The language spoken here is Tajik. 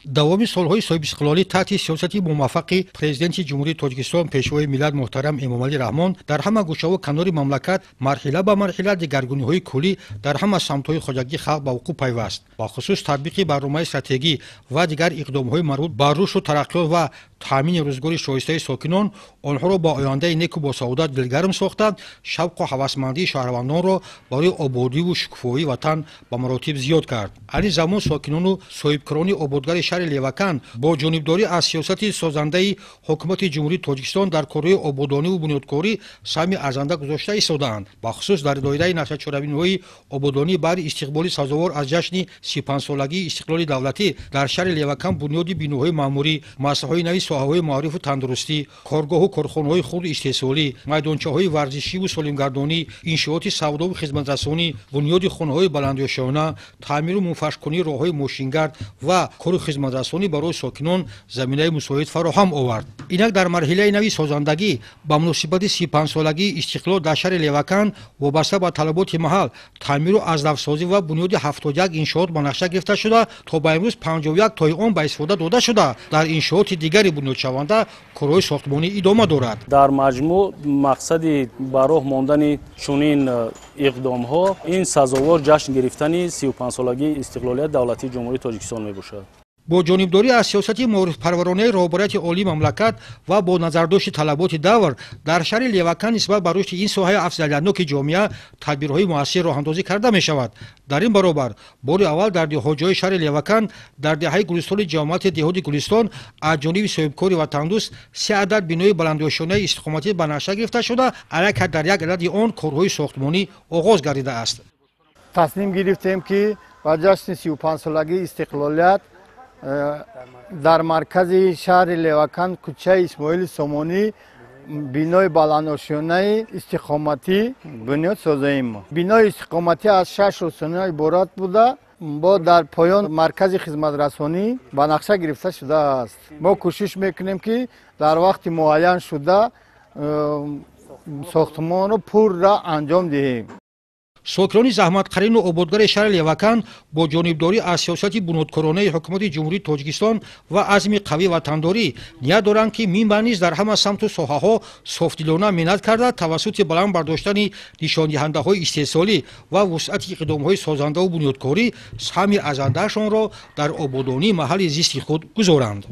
Давоми солҳои соҳибистиқлолӣ таҳти сиёсати муваффақи Президенти Ҷумҳурии Тоҷикистон, Пешвои миллат муҳтарам Эмомалӣ Раҳмон дар ҳама гӯшаву канори мамлакат марҳила ба марҳила дигаргуниҳои куллӣ дар ҳама самтҳои хоҷагии халқ ба вуқӯъ пайваст. Бахусус татбиқи барномаи стратегӣ ва дигар иқдомҳои марбут ба рушду тараққиёт ва таъмини рӯзгори шоистаи сокинон онҳоро ба ояндаи неку босаодат дилгарм сохта, шавқу ҳавасмандии шаҳрвандонро барои ободиву шукуфоии ватан ба маротиб зиёд кард. Айни замон сокинону соҳибкорони ободгари шаҳри Левакан бо ҷонибдорӣ аз сиёсати созандаи ҳукумати Ҷумҳурии Тоҷикистон дар корҳои ободониву бунёдкорӣ саҳми арзанда гузошта истодаанд. Бахусус дар доираи нақшачорабиниҳои ободонӣ баъди истиқболи сазовор аз ҷашни 35-солагии истиқлоли давлатӣ дар шаҳри Левакан бунёди биноҳои маъмурӣ, муассисаҳои нави соҳаҳои маорифу тандурустӣ, коргоҳу корхонаҳои хурду истеҳсолӣ, майдончаҳои варзишиву солимгардонӣ, иншооти савдову хизматрасонӣ, бунёди хонаҳои баландёшона, таъмиру мунфаршкунии роҳҳои мошингард ва кору хизматрасонӣ барои сокинон заминаи мусоид фароҳам овард. Инак дар марҳилаи нави созандагӣ ба муносибати 35-солагии истиқлол дар шаҳри Левакан вобаста ба талаботи маҳал таъмиру азнавсозӣ ва бунёди 71 иншоот ба нақша гирифта шуда, то ба имрӯз 51 тои он ба истифода дода шуда, дар иншооти дигари бунёдшаванда корҳои сохтмонӣ идома дорад. Дар маҷмӯъ мақсади ба роҳ мондани чунин иқдомҳо ин сазовор ҷашн гирифтани 35-солагии истиқлолияти давлатии Ҷумҳурии Тоҷикистон мебошад. Бо ҷонибдорӣ аз сиёсати маорифпарваронаи роҳбарияти олии мамлакат ва бо назардошти талаботи давр дар шаҳри Левакан нисбат ба рушди ин соҳаи афзалиятноки ҷомеа тадбирҳои муассир роҳандозӣ карда мешавад. Дар ин баробар бори аввал дар деҳоҷои шаҳри Левакан дар деҳаи Гулистони ҷамоати деҳоти Гулистон аз ҷониби соҳибкори ватандӯст 3 адад бинои баландошёнаи истиқоматӣ ба нақша гирифта шуда, аллакай дар як адади он корҳои сохтмонӣ оғоз гардидааст. Тасмим гирифтем, ки ба ҷашни 35-солагии истиқлолият дар маркази шаҳри Левакан, кӯчаи Исмоили Сомонӣ, бинои баландошёнаи истиқоматӣ бунёд созаем. Бинои истиқоматӣ аз шаш ошёна иборат буда, бо дар поён маркази хизматрасонӣ ба нақша гирифта шудааст. Мо кӯшиш мекунем, ки дар вақти муайян шуда сохтмонро пурра анҷом диҳем. Сокинони заҳматқарину ободгари шаҳри Левакан бо ҷонибдорӣ аз сиёсати бунёдкоронаи ҳукумати Ҷумҳурии Тоҷикистон ва азми қавии ватандорӣ ният доранд, ки минбаъд низ дар ҳама самту соҳаҳо софдилона меҳнат карда, тавассути баланд бардоштани нишондиҳандаҳои истеҳсолӣ ва вусъати иқдомҳои созандаву бунёдкорӣ саҳми арзандаашонро дар ободонии маҳалли зисти худ гузоранд.